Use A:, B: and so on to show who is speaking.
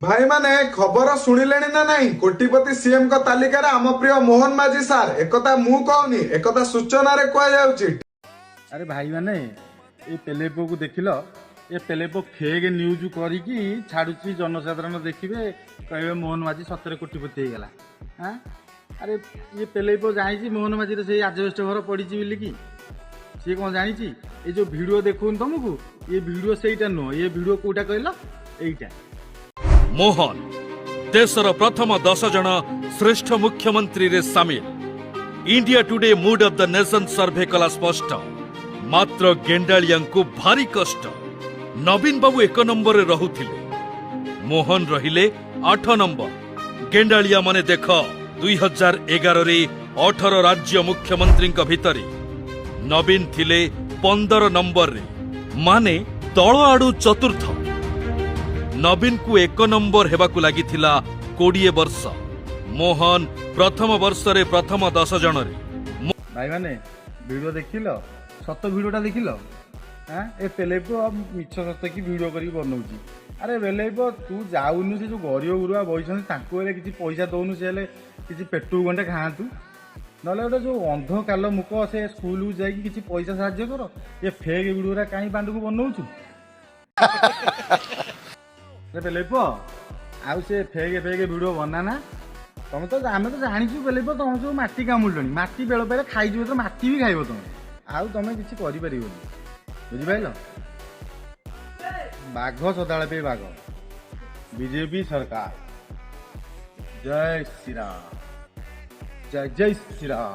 A: ଭାଇମାନେ, ଖବର ଶୁଣିଲେଣି ନା ନାହିଁ? କୋଟିପତି ସିଏମଙ୍କ ତାଲିକାରେ ଆମ ପ୍ରିୟ ମୋହନ ମାଝୀ ସାର୍। ଏକଥା ମୁଁ କହୁନି, ଏକଥା ସୂଚନାରେ କୁହାଯାଉଛି।
B: ଆରେ ଭାଇମାନେ, ଏ ପେଲେପୋକୁ ଦେଖିଲ? ଏ ପେଲେପୋ ଫେକ୍ ନ୍ୟୁଜ୍ କରିକି ଛାଡୁଛି। ଜନସାଧାରଣ ଦେଖିବେ, କହିବେ ମୋହନ ମାଝୀ ସତରେ କୋଟିପତି ହେଇଗଲା। ଆଁ, ଆରେ ଇଏ ପେଲେପୋ ଜାଣିଛି ମୋହନ ମାଝୀର ସେଇ ଆଜବେଷ୍ଟ ଘର ପଡ଼ିଛି ବୋଲିକି? ସିଏ କ'ଣ ଜାଣିଛି? ଏ ଯୋଉ ଭିଡ଼ିଓ ଦେଖୁନି ତମକୁ, ଏ ଭିଡ଼ିଓ ସେଇଟା ନୁହଁ। ଏ ଭିଡ଼ିଓ କୋଉଟା କହିଲ? ଏଇଟା।
C: ମୋହନ ଦେଶର ପ୍ରଥମ 10 ଜଣ ଶ୍ରେଷ୍ଠ ମୁଖ୍ୟମନ୍ତ୍ରୀରେ ସାମିଲ। India Today Mood of the Nation survey କଲା ସ୍ପଷ୍ଟ। ମାତ୍ର ଗେଣ୍ଡାଳିଆଙ୍କୁ ଭାରି କଷ୍ଟ। ନବୀନ ବାବୁ 1 ନମ୍ବରରେ ରହୁଥିଲେ, ମୋହନ ରହିଲେ 8 ନମ୍ବର। ଗେଣ୍ଡାଳିଆ ମାନେ ଦେଖ, 2011ରେ 18 ରାଜ୍ୟ ମୁଖ୍ୟମନ୍ତ୍ରୀଙ୍କ ଭିତରେ ନବୀନ ଥିଲେ 15 ନମ୍ବରରେ, ମାନେ ତଳ ଆଡୁ ଚତୁର୍ଥ। ନବୀନକୁ 1 ନମ୍ବର ହେବାକୁ ଲାଗିଥିଲା 20 ବର୍ଷ। ମୋହନ ପ୍ରଥମ ବର୍ଷରେ ପ୍ରଥମ 10 ଜଣରେ।
B: ଭାଇମାନେ, ଭିଡ଼ିଓ ଦେଖିଲ? ସତ ଭିଡ଼ିଓଟା ଦେଖିଲ? ଆଁ, ଏ ପେଲେଇପ ମିଛ ସତ କି ଭିଡ଼ିଓ କରିକି ବନଉଛି। ଆରେ ବେଲେଇପ, ତୁ ଯାଉନୁ, ସେ ଯୋଉ ଗରିବ ଗୁରୁବା ବଇଛନ୍ତି, ତାଙ୍କୁ ହେଲେ କିଛି ପଇସା ଦଉନୁ, ସେ ହେଲେ କିଛି ପେଟକୁ ଗଣ୍ଡେ ଖାଆନ୍ତୁ। ନହେଲେ ଗୋଟେ ଯୋଉ ଅନ୍ଧ କାଲ ମୁକ, ସେ ସ୍କୁଲକୁ ଯାଇକି କିଛି ପଇସା ସାହାଯ୍ୟ କର। ଏ ଫେକ୍ ଭିଡ଼ିଓରା କାହିଁ ବାଣ୍ଡକୁ ବନଉଛୁ ରେ ବେଲେଇପ? ଆଉ ସେ ଫେକ୍ ଫେକ୍ ଭିଡ଼ିଓ ବନା ନା। ତମେ ତ, ଆମେ ତ ଜାଣିଛୁ ବେଲେଇପ, ତମେ ସବୁ ମାଟି କାମୁଡ଼ିଲଣି। ମାଟି ବେଳ ପାଇଲେ ଖାଇଯିବ ତ, ମାଟି ବି ଖାଇବ ତମେ। ଆଉ ତମେ କିଛି କରିପାରିବନି, ବୁଝିପାରିଲ? ବାଘ ସଦାବେଳେ ପାଇଁ ବାଘ। ବିଜେପି ସରକାର। ଜୟ ଶ୍ରୀରାମ, ଜୟ ଜୟ ଶ୍ରୀରାମ।